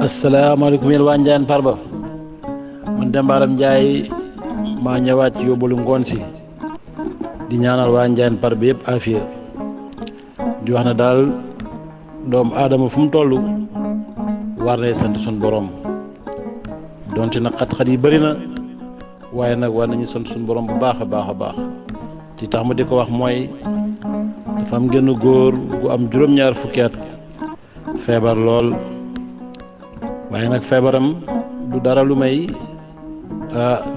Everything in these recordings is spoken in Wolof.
asalaamaaleykum yéen waa Njaañ Farba man Dembaram Ndiaye maa ñëwaat ci yóbbalu ngoon si di ñaanal waa Njaañ Farba yëpp afiya di wax ne daal doomu aadama fu mu toll war nay sant suñu borom donte nag xat-xat yi bëri na waaye nag war nañu sant suñu borom bu baax a baax a baax ci tax ma di ko wax mooy dafa am genn góor gu am juróom-ñaar fukki at feebar lool waaye nag feebaram du dara lu may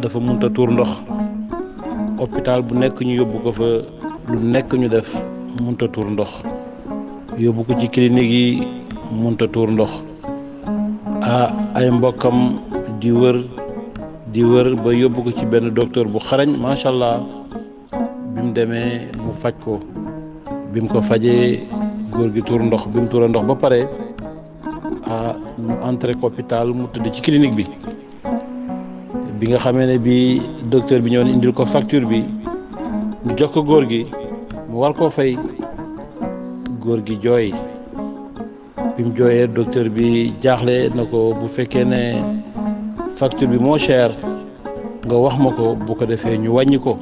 dafa munta tuur ndox hôpital bu nekk ñu yóbbu ko fa lu nekk ñu def munta tuur ndox yóbbu ko ci clinique yi munta tuur ndox ay mbokkam di wër ba yóbbu ko ci benn docteur bu xarañ macha allah bi mu demee mu faj ko bi mu ko fajee góor gi tuur ndox bi mu tuura ndox ba pare ñu entré ko hôpital mu tëdd ci clinique bi nga xamee ne bi docteur bi ñëw indil ko facture bi ñu jox ko góor gi mu war koo fay góor gi jooy bi mu jooyee docteur bi jaaxle na ko bu fekkee ne facture bi moo cher nga wax ma ko bu ko defee ñu wàññi ko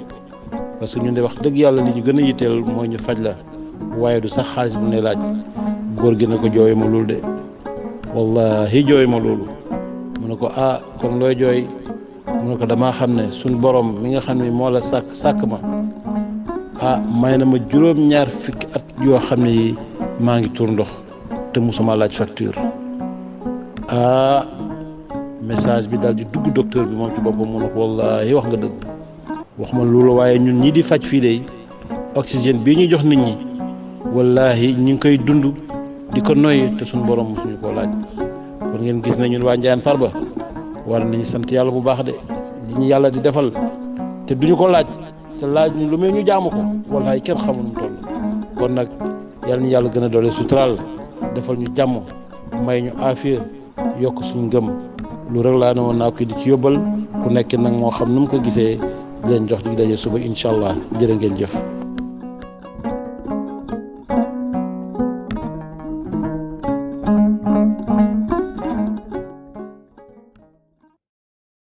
parce que ñun de wax dëgg yàlla li ñu gën a yitteel mooy ñu faj la waaye du sax xaalis bu ne laaj góor gi na ko jooy ma loolu de wallahi jooy ma loolu mu ne ko kon looy jooy mu ne ko damaa xam ne suñ borom mi nga xam ne moo la sàkk ma may na ma juróom-ñaar fukki at yoo xam ne yi maa ngi tuur ndox te musuma laaj facture message bi daal di dugg docteur bi moom ci boppam mu ne ko wallahi wax nga dëgg wax ma loolu waaye ñun ñi di faj fii de oxygène bii ñu jox nit ñi wallahi ñu ngi koy dund di ko noyyi te suñu borom mosuñu koo laaj kon ngeen gis ne ñun waa Njaañ Farba war nañu sant yàlla bu baax de li ñu yàlla di defal te duñu ko laaj te laaj lu mel ñu jaamu ko wallahi kenn xamul mu toll kon nag yàlla ni yàlla gën a doole suturaal defal ñu jàmm may ñu aafiya yokk suñu ngëm lu rek laa ne woon naa ko di ci yóbbal ku nekk nag moo xam nu mu ko gisee di leen jox di daje suba incha allah jërë ngeen jëf.